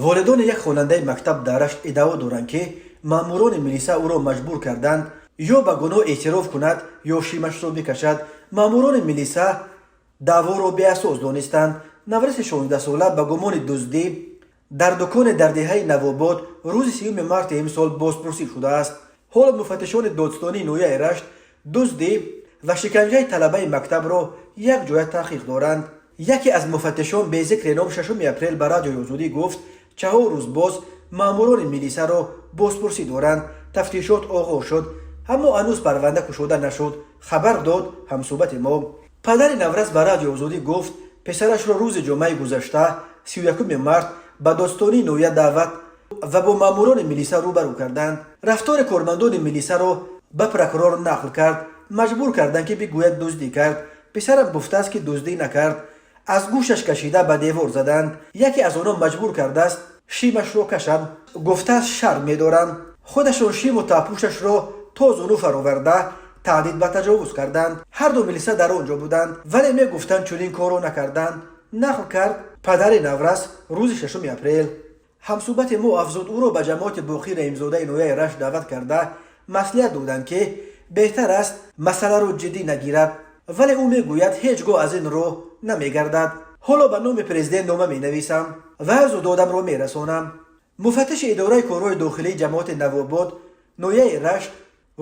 Волидони як хонандаи мактаб дар Рашт иддао доранд, ки маъмурони милиса ӯро маҷбур карданд, ё ба гуноҳ эътироф кунад, ё шимашро бикашад. Маъмурони милиса даъворо беасос донистанд. Навраси 16-сола ба гумони дуздӣ дар дуконе дар деҳаи Навобод рӯзи 30 марти имсол бозпурсӣ шудааст. Ҳоло муфаттишони додстонии ноҳияи Рашт дуздӣ ва шиканҷаи талабаи мактабро якҷоя таҳқиқ доранд. Яке аз муфаттишон бе зикри ном 6 апрел ба Радиои Озодӣ гуфт, 4 рӯз боз маъмурони милисаро бозпурсӣ доранд. Тафтишот оғоз шуд, аммо ҳанӯз парванда кушода нашуд, хабар дод ҳамсӯҳбати мо. Падари наврас ба Радиои Озодӣ гуфт, писарашро рӯзи ҷумъаи гузашта, 31 март, ба додстонии ноҳия даъват ва бо маъмурони милиса рӯбарӯ карданд. Рафтори кормандони милисаро ба прокурор нақл кард. Маҷбур карданд, ки бигӯяд, дуздӣ кард. Писарам гуфтааст, ки дуздӣ накард. Аз гӯшаш кашида ба девор заданд. Яке аз онҳо маҷбур кардааст шимашро кашад. Гуфтааст, шарм медорам. Худашон шиму тапӯшашро то зону фароварда, таҳдид ба таҷовуз карданд. Ҳарду милиса дар он ҷо буданд, вале мегуфтанд, чунин корро накарданд, нақл кард падари наврас рӯзи 6 апрел. Ҳамсӯҳбати мо афзуд, ӯро ба ҷамоати Боқӣ Раҳимзодаи ноҳияи Рашт даъват карда, маслиҳат доданд, ки беҳтар аст масъаларо ҷиддӣ нагирад, вале ӯ мегӯяд, ҳеҷ гоҳ аз ин роҳ намегардад. Ҳоло ба номи президент нома менависам ва арзу додамро мерасонам. Муфаттиши идораи корҳои дохилии ҷамоати Навобод ноҳияи Рашт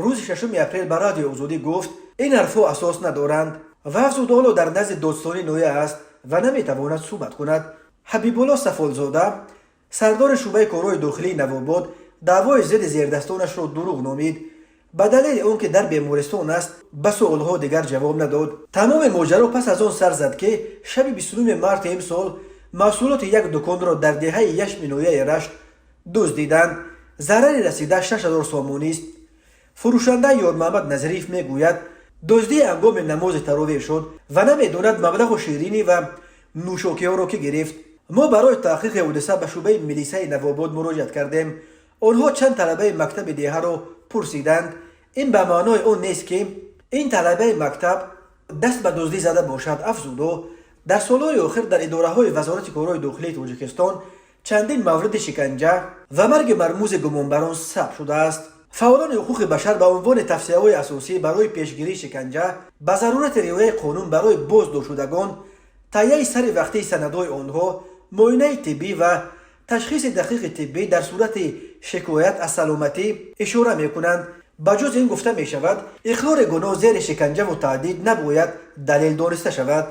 рӯзи 6 апрел ба Радиои Озодӣ гуфт, ин ҳарфҳо асос надоранд ва афзуд, ҳоло дар назди додстонии ноҳия аст ва наметавонад суҳбат кунад. Ҳабибулло Сафолзода, сардори шӯъбаи корҳои дохилии Навобод, даъвои зидди зердастонашро дурӯғ номид. Ба далели он ки дар бемористон аст, ба суолҳо дигар ҷавоб надод. Тамоми моҷаро пас аз он сар зад, ки шаби 29 марти имсол маҳсулоти як дуконро дар деҳаи Яшми ноҳияи Рашт дуздиданд. Зарари расида 6000 сомонист. Фурӯшанда Ёрмаҳмад Назариев мегӯяд, дуздии ҳангоми намози таровеҳ шуд ва намедонад, маблағу ширинӣ ва нӯшокиҳоро ки гирифт. Мо барои таҳқиқи ҳодиса ба шӯъбаи милисаи Навобод муроҷиат кардем. Онҳо чанд талабаи мактаби деҳаро пурсиданд. Ин ба маънои он нест, ки ин талабаи мактаб даст ба дуздӣ зада бошад, афзуд ӯ. Дар солҳои охир дар идораҳои Вазорати корҳои дохилии Тоҷикистон чандин мавриди шиканҷа ва марги мармузи гумонбарон сабт шудааст. Фаъолони ҳуқуқи башар ба унвони тавсияҳои асосӣ барои пешгирии шиканҷа ба зарурати риояи қонун барои боздоштшудагон, таҳияи сари вақтии санадҳои онҳо, муоинаи тиббӣ ва ташхиси дақиқи тиббӣ дар сурати шикоят аз саломатӣ ишора мекунанд. Ба ҷуз ин, гуфта мешавад, иқрори гуноҳ зери шиканҷаву таҳдид набояд далел дониста шавад.